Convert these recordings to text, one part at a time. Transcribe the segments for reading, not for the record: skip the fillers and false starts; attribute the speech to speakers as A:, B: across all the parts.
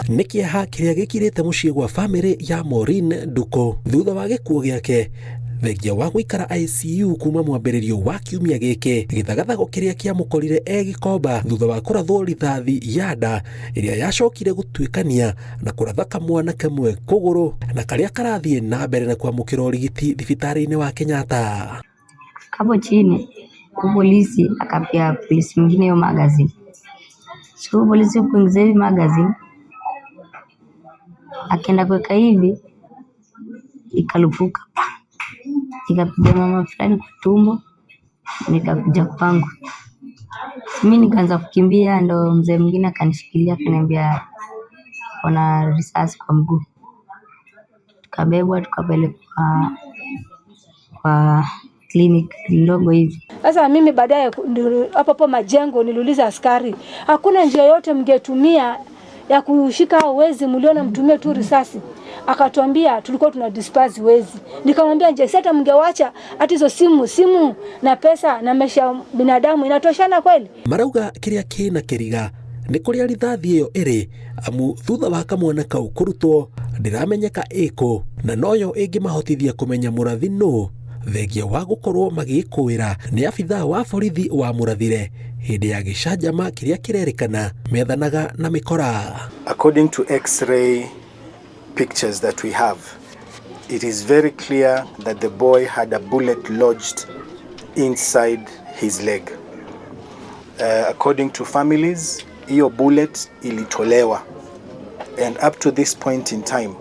A: Nĩ kĩeha kĩrĩa gĩkirĩte mũciĩ gwa bamĩrĩ ya Maureen Nduko thutha wa gĩkuũ gĩake, thengia wa gũikara ICU kuma mwambĩrĩrio wa kiumia gĩkĩ, gĩthagathago kĩrĩa kĩamũkorire e Gĩkomba thutha wa kũrathwo rithathi ya nda ĩrĩa yacokire gũtuĩkania na kũratha kamwana kamwe kũgũrũ na karĩa karathiĩ na mbere na kwamũkĩra ũrigiti thibitarĩ-inĩ wa Kenyatta.
B: Hapo chini huyu polisi akapea polisi mwingine hiyo magazine. So huyu polisi kuingiza hivi magazine, akaenda kuweka hivi, ikalupuka, ikapiga mama fulani kwa tumbo, nikakuja kwangu. Mi nikaanza kukimbia, ndo mzee mwingine akanishikilia akaniambia kuna risasi kwa mguu. Tukabebwa tukapelekwa kwa clinic ndogo hivi.
C: Sasa mimi baadaye hapo hapo majengo niliuliza askari, hakuna njia yote mngetumia ya kushika hao wezi, mliona mtumie tu risasi? Akatuambia tulikuwa tuna disperse wezi. Nikamwambia je, hata mngewacha hata hizo simu na pesa na maisha ya binadamu inatoshana kweli?
A: Marauga kĩrĩa kĩna kĩriga nĩ kũrĩa rithathi ĩyo ĩrĩ, amu thutha wa kamwana kau kũrutwo ndĩramenyeka ĩkũ, na noyo ĩngĩmahotithia kũmenya mũrathi nũ, thengia wa gũkorwo magĩkũĩra nĩ abithaa wa borithi wa mũrathire hĩndĩ ya gĩcanjama kĩrĩa kĩrerĩkana methanaga na mĩkora.
D: According to X-ray pictures that we have, it is very clear that the boy had a bullet lodged inside his leg. According to families, hiyo bullet ilitolewa. And up to this point in time,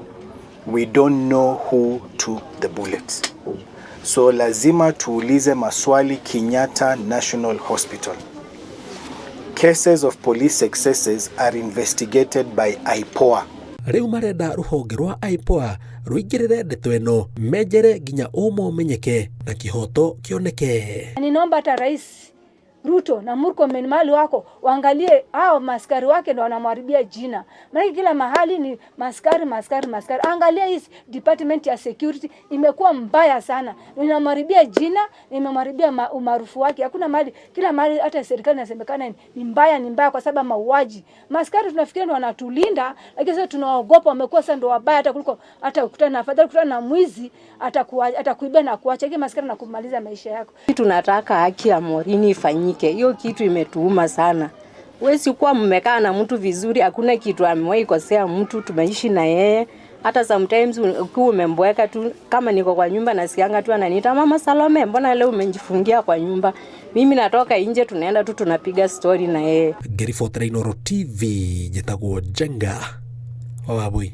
D: we don't know who took the bullet. So lazima tuulize maswali Kenyatta National Hospital. Cases of police excesses are investigated by IPOA.
A: Rĩu marenda rũhonge rwa IPOA rũingĩrĩre ndeto ĩno, menjere nginya ũma ũmenyeke na kĩhoto kĩoneke.
C: Ninaomba hata Rais Ruto na Murkomen mahali wako waangalie hao maskari wake ndo wanamharibia jina. Maana kila mahali ni maskari, maskari, maskari. Angalia hii department ya security imekuwa mbaya sana. Inamharibia jina, imemharibia umaarufu wake. Hakuna mahali, kila mahali hata serikali inasemekana ni mbaya, ni mbaya kwa sababu mauaji. Maskari tunafikiria ndo wanatulinda, lakini sasa tunaogopa, wamekuwa sasa ndo wabaya hata kuliko hata kukutana na, afadhali kukutana na mwizi atakuibia na kuacha. Lakini maskari na kumaliza maisha yako.
E: Tunataka haki ya Maureen ifanyike. Hiyo kitu imetuuma sana. Huwezi kuwa mmekaa na mtu vizuri, hakuna kitu amewahi kosea mtu, tumeishi na yeye. Hata sometimes ukiwa umemboeka tu, kama niko kwa nyumba nasikianga tu ananiita, "Mama Salome, mbona leo umejifungia kwa nyumba?" Mimi natoka nje, tunaenda tu tunapiga story na yeye.
A: Ngĩribotera Inooro TV, njĩtagwo Njenga wa Wabui.